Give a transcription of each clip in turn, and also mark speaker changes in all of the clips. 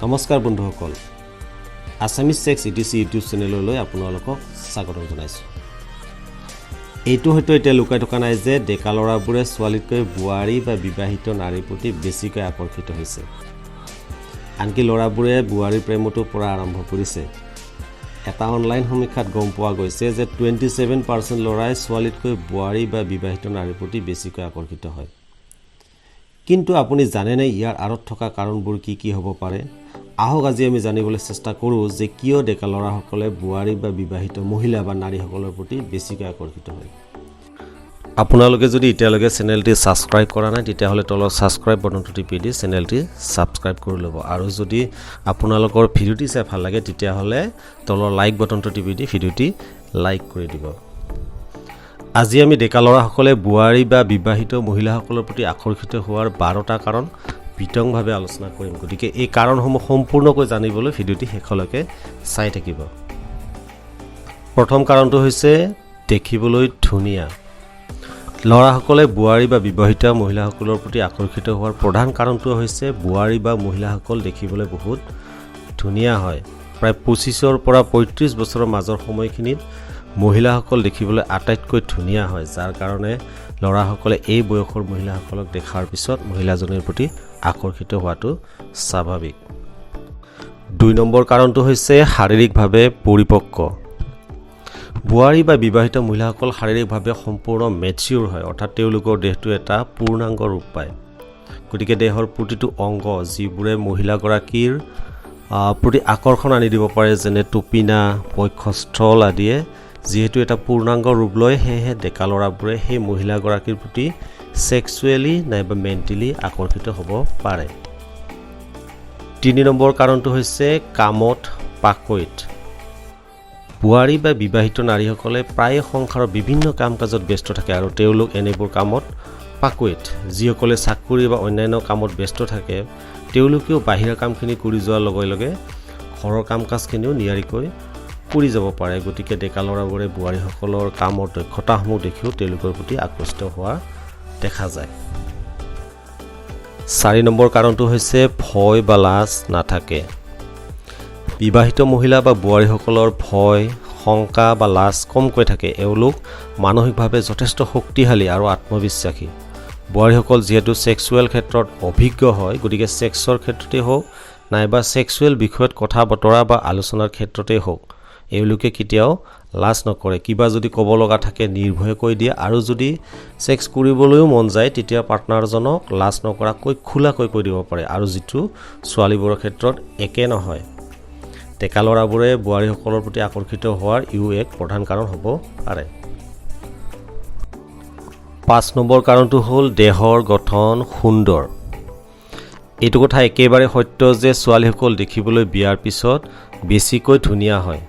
Speaker 1: নমস্কাৰ বন্ধুসকল, Assamese sex Etsy YouTube চেনেললৈ আপোনালোকক স্বাগতম জনাইছোঁ। এইটো হয়তো এতিয়া লুকাই থকা নাই যে ডেকা ল'ৰাবোৰে ছোৱালীতকৈ বোৱাৰী বা বিবাহিত নাৰীৰ প্ৰতি বেছিকৈ আকৰ্ষিত হৈছে। আনকি ল'ৰাবোৰে বোৱাৰীৰ প্ৰেমতো পৰা আৰম্ভ কৰিছে। এটা অনলাইন সমীক্ষাত গম পোৱা গৈছে যে 27% ল'ৰাই ছোৱালীতকৈ বোৱাৰী বা বিবাহিত নাৰীৰ প্ৰতি বেছিকৈ আকৰ্ষিত হয়। কিন্তু আপুনি জানেনে ইয়াৰ আঁৰত থকা কাৰণবোৰ কি কি হ'ব পাৰে? আহক, আজি আমি জানিবলৈ চেষ্টা কৰোঁ যে কিয় ডেকা ল'ৰাসকলে বোৱাৰী বা বিবাহিত মহিলা বা নাৰীসকলৰ প্ৰতি বেছিকৈ আকৰ্ষিত হয়। আপোনালোকে যদি এতিয়ালৈকে চেনেলটি ছাবস্ক্ৰাইব কৰা নাই, তেতিয়াহ'লে তলত ছাবস্ক্ৰাইব বটনটো টিপি দি চেনেলটি ছাবস্ক্ৰাইব কৰি ল'ব আৰু যদি আপোনালোকৰ ভিডিঅ'টি চাই ভাল লাগে, তেতিয়াহ'লে তলৰ লাইক বটনটো টিপি দি ভিডিঅ'টি লাইক কৰি দিব। আজি আমি ডেকা ল'ৰাসকলে বোৱাৰী বা বিবাহিত মহিলাসকলৰ প্ৰতি আকৰ্ষিত হোৱাৰ 12টা কাৰণ বিতংভাৱে আলোচনা কৰিম। গতিকে এই কাৰণসমূহ সম্পূৰ্ণকৈ জানিবলৈ ভিডিঅ'টি শেষলৈকে চাই থাকিব। প্ৰথম কাৰণটো হৈছে দেখিবলৈ ধুনীয়া। ল'ৰাসকলে বোৱাৰী বা বিবাহিত মহিলাসকলৰ প্ৰতি আকৰ্ষিত হোৱাৰ প্ৰধান কাৰণটো হৈছে বোৱাৰী বা মহিলাসকল দেখিবলৈ বহুত ধুনীয়া হয়। প্ৰায় 25ৰ পৰা 35 বছৰৰ মাজৰ সময়খিনিত মহিলাসকল দেখিবলৈ আটাইতকৈ ধুনীয়া হয়, যাৰ কাৰণে ল'ৰাসকলে এই বয়সৰ মহিলাসকলক দেখাৰ পিছত মহিলাজনীৰ প্ৰতি আকৰ্ষিত হোৱাটো স্বাভাৱিক। 2 নম্বৰ কাৰণটো হৈছে শাৰীৰিকভাৱে পৰিপক্ক। বোৱাৰী বা বিবাহিত মহিলাসকল শাৰীৰিকভাৱে সম্পূৰ্ণ মেচিয়ৰ হয়, অৰ্থাৎ তেওঁলোকৰ দেহটো এটা পূৰ্ণাংগ ৰূপ পায়। গতিকে দেহৰ প্ৰতিটো অংগ যিবোৰে মহিলাগৰাকীৰ প্ৰতি আকৰ্ষণ আনি দিব পাৰে, যেনে টোপিনা, বক্ষস্থল আদিয়ে যিহেতু এটা পূৰ্ণাংগ ৰূপ লয়, সেয়েহে ডেকা ল'ৰাবোৰে সেই মহিলাগৰাকীৰ প্ৰতি ছেক্সুৱেলি নাইবা মেণ্টেলি আকৰ্ষিত হ'ব পাৰে। 3 নম্বৰ কাৰণটো হৈছে কামত পাকৈত। বোৱাৰী বা বিবাহিত নাৰীসকলে প্ৰায়ে সংসাৰৰ বিভিন্ন কাম কাজত ব্যস্ত থাকে আৰু তেওঁলোক এনেবোৰ কামত পাকৈত। যিসকলে চাকৰি বা অন্যান্য কামত ব্যস্ত থাকে, তেওঁলোকেও বাহিৰা কামখিনি কৰি যোৱাৰ লগে লগে ঘৰৰ কাম কাজখিনিও নিয়াৰিকৈ কৰি যাব পাৰে। গতিকে ডেকা ল'ৰাবোৰে বোৱাৰীসকলৰ কামৰ দক্ষতাসমূহ দেখিও তেওঁলোকৰ প্ৰতি আকৃষ্ট হোৱা দেখা যায়। 4 নম্বৰ কাৰণটো হৈছে ভয় বা লাজ নাথাকে। বিবাহিত মহিলা বা বোৱাৰীসকলৰ ভয়, শংকা বা লাজ কমকৈ থাকে। এওঁলোক মানসিকভাৱে যথেষ্ট শক্তিশালী আৰু আত্মবিশ্বাসী। বোৱাৰীসকল যিহেতু ছেক্সুৱেল ক্ষেত্ৰত অভিজ্ঞ হয়, গতিকে ছেক্সৰ ক্ষেত্ৰতেই হওক নাইবা ছেক্সুৱেল বিষয়ত কথা বতৰা বা আলোচনাৰ ক্ষেত্ৰতেই হওক, এওঁলোকে কেতিয়াও লাজ নকৰে। কিবা যদি ক'ব লগা থাকে, নিৰ্ভয়ে কৈ দিয়ে আৰু যদি ছেক্স কৰিবলৈও মন যায়, তেতিয়া পাৰ্টনাৰজনক লাজ নকৰাকৈ খোলাকৈ কৈ দিব পাৰে আৰু যিটো ছোৱালীবোৰৰ ক্ষেত্ৰত একে নহয়। ডেকা ল'ৰাবোৰে বোৱাৰীসকলৰ প্ৰতি আকৰ্ষিত হোৱাৰ ইও এক প্ৰধান কাৰণ হ'ব পাৰে। 5 নম্বৰ কাৰণটো হ'ল দেহৰ গঠন সুন্দৰ। এইটো কথা একেবাৰে সত্য যে ছোৱালীসকল দেখিবলৈ বিয়াৰ পিছত বেছিকৈ ধুনীয়া হয়।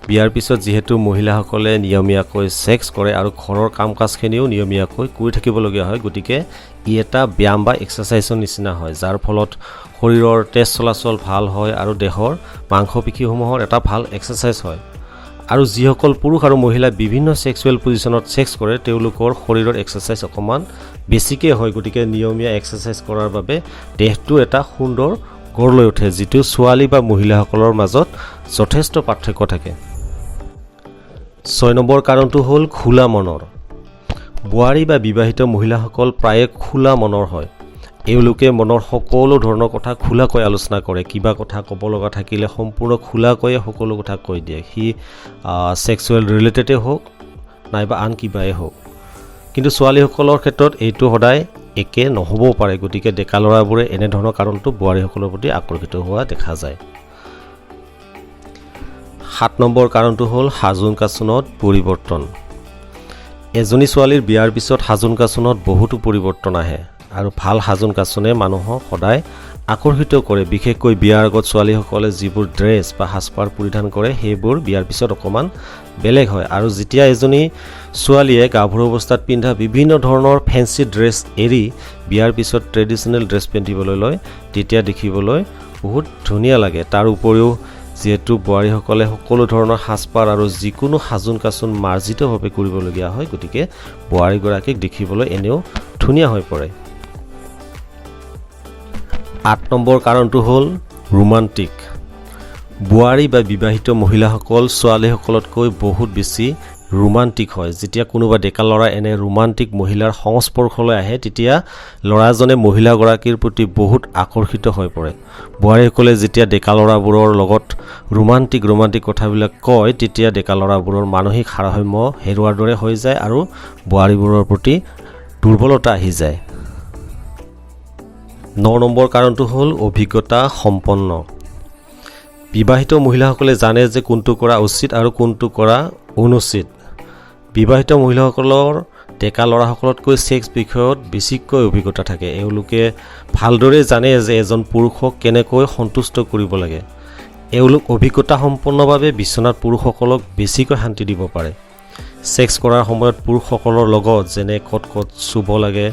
Speaker 1: বিয়াৰ পিছত যিহেতু মহিলাসকলে নিয়মীয়াকৈ ছেক্স কৰে আৰু ঘৰৰ কাম কাজখিনিও নিয়মীয়াকৈ কৰি থাকিবলগীয়া হয়, গতিকে ই এটা ব্যায়াম বা এক্সাৰচাইজৰ নিচিনা হয়, যাৰ ফলত শৰীৰৰ তেজ চলাচল ভাল হয় আৰু দেহৰ মাংসপেশীসমূহৰ এটা ভাল এক্সাৰচাইজ হয়। আৰু যিসকল পুৰুষ আৰু মহিলাই বিভিন্ন ছেক্সুৱেল পজিশ্যনত ছেক্স কৰে, তেওঁলোকৰ শৰীৰৰ এক্সাৰচাইজ অকণমান বেছিকৈ হয়। গতিকে নিয়মীয়া এক্সাৰচাইজ কৰাৰ বাবে দেহটো এটা সুন্দৰ গঢ় লৈ উঠে, যিটো ছোৱালী বা মহিলাসকলৰ মাজত যথেষ্ট পাৰ্থক্য থাকে। 6 নম্বৰ কাৰণটো হ'ল খোলা মনৰ। বোৱাৰী বা বিবাহিত মহিলাসকল প্ৰায়ে খোলা মনৰ হয়। এওঁলোকে মনৰ সকলো ধৰণৰ কথা খোলাকৈ আলোচনা কৰে। কিবা কথা ক'ব লগা থাকিলে সম্পূৰ্ণ খোলাকৈয়ে সকলো কথা কৈ দিয়ে, সি ছেক্সুৱেল ৰিলেটেডেই হওক নাইবা আন কিবাই হওক। কিন্তু ছোৱালীসকলৰ ক্ষেত্ৰত এইটো সদায় একে নহ'বও পাৰে। গতিকে ডেকা ল'ৰাবোৰে এনেধৰণৰ কাৰণটো বোৱাৰীসকলৰ প্ৰতি আকৰ্ষিত হোৱা দেখা যায়। 7 নম্বৰ কাৰণটো হ'ল সাজোন কাচোনত পৰিৱৰ্তন। এজনী ছোৱালীৰ বিয়াৰ পিছত সাজোন কাচোনত বহুতো পৰিৱৰ্তন আহে আৰু ভাল সাজোন কাচোনে মানুহক সদায় আকৰ্ষিত কৰে। বিশেষকৈ বিয়াৰ আগত ছোৱালীসকলে যিবোৰ ড্ৰেছ বা সাজপাৰ পৰিধান কৰে, সেইবোৰ বিয়াৰ পিছত অকণমান বেলেগ হয়। আৰু যেতিয়া এজনী ছোৱালীয়ে গাভৰু অৱস্থাত পিন্ধা বিভিন্ন ধৰণৰ ফেঞ্চি ড্ৰেছ এৰি বিয়াৰ পিছত ট্ৰেডিশ্যনেল ড্ৰেছ পিন্ধিবলৈ লয়, তেতিয়া দেখিবলৈ বহুত ধুনীয়া লাগে। তাৰ উপৰিও যিহেতু বোৱাৰীসকলে সকলো ধৰণৰ সাজপাৰ আৰু যিকোনো সাজোন কাচোন মাৰ্জিতভাৱে কৰিবলগীয়া হয়, গতিকে বোৱাৰীগৰাকীক দেখিবলৈ এনেও ধুনীয়া হৈ পৰে। 8 নম্বৰ কাৰণটো হ'ল ৰোমান্টিক। বোৱাৰী বা বিবাহিত মহিলাসকল ছোৱালীসকলতকৈ বহুত বেছি ৰোমান্টিক হয়। যেতিয়া কোনোবা ডেকা ল'ৰা এনে ৰোমান্টিক মহিলাৰ সংস্পৰ্শলৈ আহে, তেতিয়া ল'ৰাজনে মহিলাগৰাকীৰ প্ৰতি বহুত আকৰ্ষিত হৈ পৰে। বোৱাৰীসকলে যেতিয়া ডেকা ল'ৰাবোৰৰ লগত ৰোমান্টিক ৰোমান্টিক কথাবিলাক কয়, তেতিয়া ডেকা ল'ৰাবোৰৰ মানসিক ভাৰসাম্য হেৰুৱাৰ দৰে হৈ যায় আৰু বোৱাৰীবোৰৰ প্ৰতি দুৰ্বলতা আহি যায়। 9 নম্বৰ কাৰণটো হ'ল অভিজ্ঞতা সম্পন্ন। বিবাহিত মহিলাসকলে জানে যে কোনটো কৰা উচিত আৰু কোনটো কৰা অনুচিত। বিবাহিত মহিলাসকলৰ ডেকা ল'ৰাসকলতকৈ ছেক্স বিষয়ত বেছিকৈ অভিজ্ঞতা থাকে। এওঁলোকে ভালদৰে জানে যে এজন পুৰুষক কেনেকৈ সন্তুষ্ট কৰিব লাগে। এওঁলোক অভিজ্ঞতা সম্পন্ন বাবে বিচনাত পুৰুষসকলক বেছিকৈ শান্তি দিব পাৰে। ছেক্স কৰাৰ সময়ত পুৰুষসকলৰ লগত যেনে ক'ত ক'ত চুব লাগে,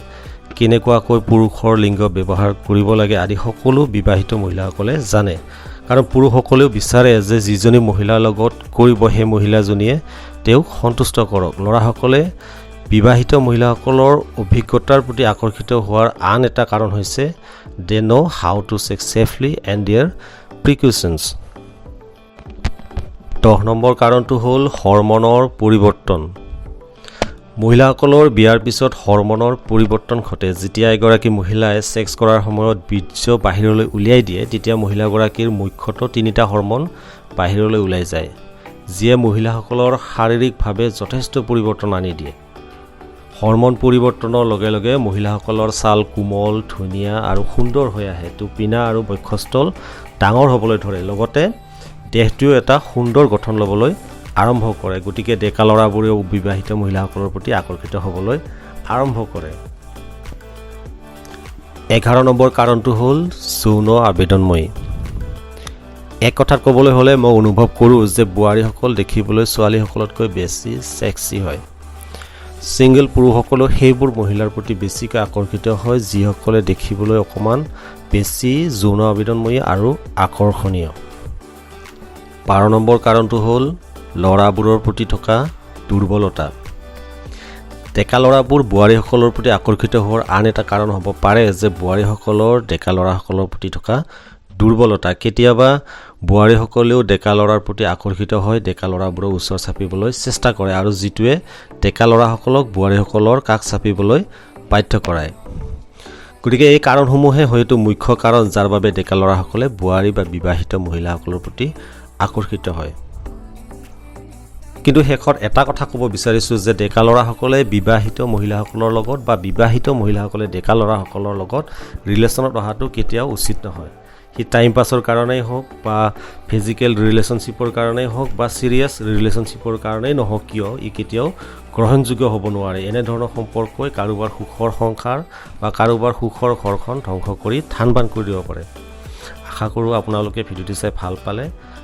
Speaker 1: কেনেকুৱাকৈ পুৰুষৰ লিংগ ব্যৱহাৰ কৰিব লাগে আদি সকলো বিবাহিত মহিলাসকলে জানে। কাৰণ পুৰুষসকলেও বিচাৰে যে যিজনী মহিলাৰ লগত কৰিব, সেই মহিলাজনীয়ে তেওঁক সন্তুষ্ট কৰক। ল'ৰাসকলে বিবাহিত মহিলাসকলৰ অভিজ্ঞতাৰ প্ৰতি আকৰ্ষিত হোৱাৰ আন এটা কাৰণ হৈছে they know how to sex safely and their precautions। 10 number কাৰণটো হ'ল হৰমনৰ পৰিৱৰ্তন। মহিলাসকলৰ বিয়াৰ পিছত হৰমনৰ পৰিৱৰ্তন ঘটে। যেতিয়া এগৰাকী মহিলাই ছেক্স কৰাৰ সময়ত বীৰ্য বাহিৰলৈ উলিয়াই দিয়ে, তেতিয়া মহিলাগৰাকীৰ মুখ্যতঃ তিনিটা হৰমন বাহিৰলৈ ওলাই যায়, যিয়ে মহিলাসকলৰ শাৰীৰিকভাৱে যথেষ্ট পৰিৱৰ্তন আনি দিয়ে। হৰমন পৰিৱৰ্তনৰ লগে লগে মহিলাসকলৰ ছাল কোমল, ধুনীয়া আৰু সুন্দৰ হৈ আহে। টোপিনা আৰু বক্ষস্থল ডাঙৰ হ'বলৈ ধৰে, লগতে দেহটোৱেও এটা সুন্দৰ গঠন ল'বলৈ আৰম্ভ কৰে। গতিকে ডেকা ল'ৰাবোৰেও বিবাহিত মহিলাসকলৰ প্ৰতি আকৰ্ষিত হ'বলৈ আৰম্ভ কৰে। 11 নম্বৰ কাৰণটো হ'ল যৌন আবেদনময়ী। এক কথাত ক'বলৈ হ'লে মই অনুভৱ কৰোঁ যে বোৱাৰীসকল দেখিবলৈ ছোৱালীসকলতকৈ বেছি ছেক্সি হয়। ছিংগল পুৰুষসকলেও সেইবোৰ মহিলাৰ প্ৰতি বেছিকৈ আকৰ্ষিত হয়, যিসকলে দেখিবলৈ অকণমান বেছি যৌন আবেদনময়ী আৰু আকৰ্ষণীয়। 12 নম্বৰ কাৰণটো হ'ল ল'ৰাবোৰৰ প্ৰতি থকা দুৰ্বলতা। ডেকা ল'ৰাবোৰ বোৱাৰীসকলৰ প্ৰতি আকৰ্ষিত হোৱাৰ আন এটা কাৰণ হ'ব পাৰে যে বোৱাৰীসকলৰ ডেকা ল'ৰাসকলৰ প্ৰতি থকা দুৰ্বলতা। কেতিয়াবা বোৱাৰীসকলেও ডেকা ল'ৰাৰ প্ৰতি আকৰ্ষিত হৈ ডেকা ল'ৰাবোৰৰ ওচৰ চাপিবলৈ চেষ্টা কৰে আৰু যিটোৱে ডেকা ল'ৰাসকলক বোৱাৰীসকলৰ কাষ চাপিবলৈ বাধ্য কৰায়। গতিকে এই কাৰণসমূহে হয়তো মুখ্য কাৰণ, যাৰ বাবে ডেকা ল'ৰাসকলে বোৱাৰী বা বিবাহিত মহিলাসকলৰ প্ৰতি আকৰ্ষিত হয়। কিন্তু শেষত এটা কথা ক'ব বিচাৰিছোঁ যে ডেকা ল'ৰাসকলে বিবাহিত মহিলাসকলৰ লগত বা বিবাহিত মহিলাসকলে ডেকা ল'ৰাসকলৰ লগত ৰিলেশ্যনত অহাটো কেতিয়াও উচিত নহয়। সি টাইম পাছৰ কাৰণেই হওক বা ফিজিকেল ৰিলেশ্যনশ্বিপৰ কাৰণেই হওক বা ছিৰিয়াছ ৰিলেশ্যনশ্বিপৰ কাৰণেই নহওক কিয়, ই কেতিয়াও গ্ৰহণযোগ্য হ'ব নোৱাৰে। এনেধৰণৰ সম্পৰ্কই কাৰোবাৰ সুখৰ সংসাৰ বা কাৰোবাৰ সুখৰ ঘৰখন ধ্বংস কৰি থান বান কৰি দিব পাৰে। আশা কৰোঁ আপোনালোকে ভিডিঅ'টো চাই ভাল পালে।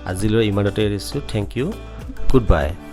Speaker 1: আজিলৈ ইমানতে এৰিছোঁ। Thank you, good bye.